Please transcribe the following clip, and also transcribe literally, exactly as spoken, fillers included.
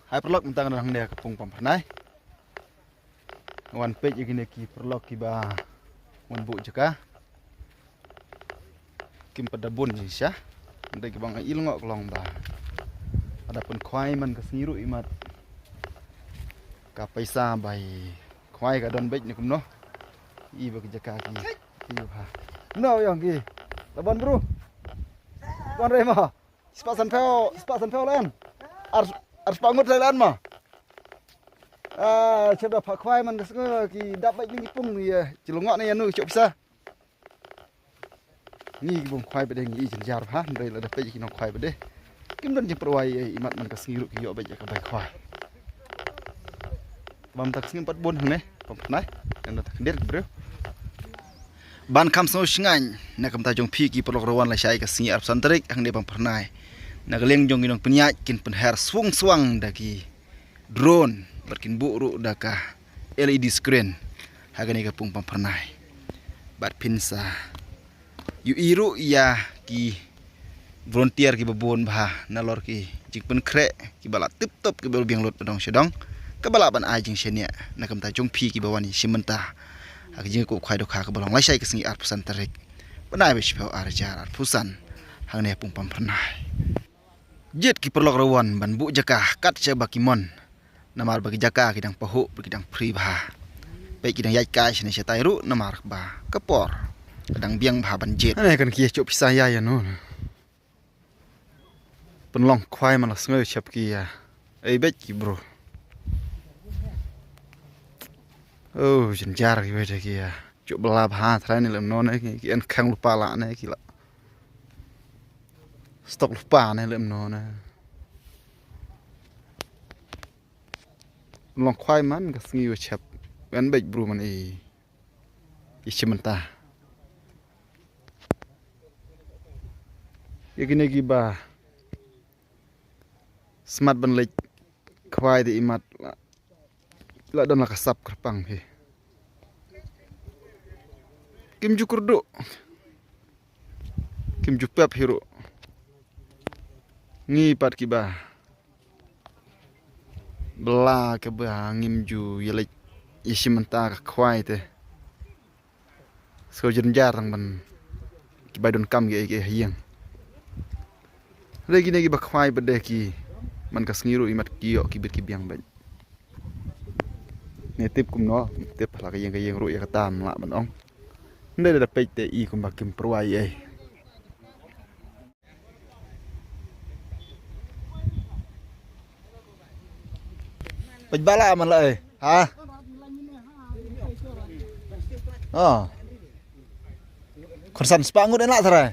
Hai paralok, mynta nga don hangne ha ka pung Pamphyrnai. Wan peit ïa kine ki paralok kiba wan buh jaka. Kim pat da bun jingshisha. Hynrei kaba nga i lyngngoh ka long ba lada pynkhwai man ka sngi ruh imat ka paisa bai khwai ka don beit ne kumno. I ba ki jaka ki ki ïa ha. No ïong ki. Laban bru. Ban rei ma. Spah sanphew, spah sanphew la en. Ar, ar spah ngut la en ma. Ah, chada pha khwai man ka sngi ki dap bad ngi pung ïa. Chi lyngngoh ne ïa nu chop sa. Ngi ki bun khwai bad ngi i jynjar ha, hynrei lada peit ki nongkhwai bad. Kim don jingpyrwa ïa imat man ka sngi ruh ki ïoh bad ïa ka bai khwai. Bam tak sngi pat bun hangne, Pamphyrnai. Nang da tak ndir ki briew. Ban kham sngewsngaiñ na ka bynta jong phi ki paralok ruh wan lashai ka sngi arphew san tarik hangne Pamphyrnai. Na ka liang jong ki nongpynïaid kin pynher swung swang da ki drone bad kin buh ruh da ka L E D screen ha kane ka pung Pamphyrnai. Bad phin sa ïohi ruh ïa ki volunteer kiba bun bha nalor ki jingpynkhreh kiba la tip top kiba la biang lut ba dong sha dong kaba lah ban ai jingshaniah na ka bynta jong phi kiba wan ïashim bynta ha ka jingkup khwai dohkha kaba long lashai ka sngi arphew san tarik bnai ba shiphew ar hajar arphew san hangne pung Pamphyrnai. Jied ki paralok ruh wan ban buh jaka kat shaba ki mon. Namar ba ki jaka ki dang pahuh, ba ki dang free bha. Peit ki dang ïaid kai shane shatai ruh namar ba ka por ka dang biang bha ban jied. Ane kan ki ïa chop pisa ïa ïa no. Pynlong khwai man la sngew chap ki ïa. Ei beit ki bro. Oh, jynjar ki beit ki ïa. Chop bla bha trai ne lem no ne ki, ki en khang lupa la ne ki la. Stok lupa ne lem no ne. Long khwai man ka sngi wa chap. Wen beit bru man i. I shim mynta. Ïa kine kiba smat ban leit khwai te imat la, la don la ka sap kyrpang phi. Kim ju kyrduh. Kim ju pep hi ruh. Ngi pat kiba bla kaba ngim ju ïa leit ïa shim mynta ka khwai te. Sngewjynjar tang ban kiba don kam ki, ki ha ïing. Re kine kiba khwai bad de ki man ka sngi ruh imat ki ïoh ki bit ki biang bad. Ne tip kumno, tip la ka ïing ka ïing ruh ïa kata ym lah ban ong. Nde da peit te i kumba kim pyrwa ei. Peit ba la man la ei. Ha? Oh. Khun san spah ngut en la tharai.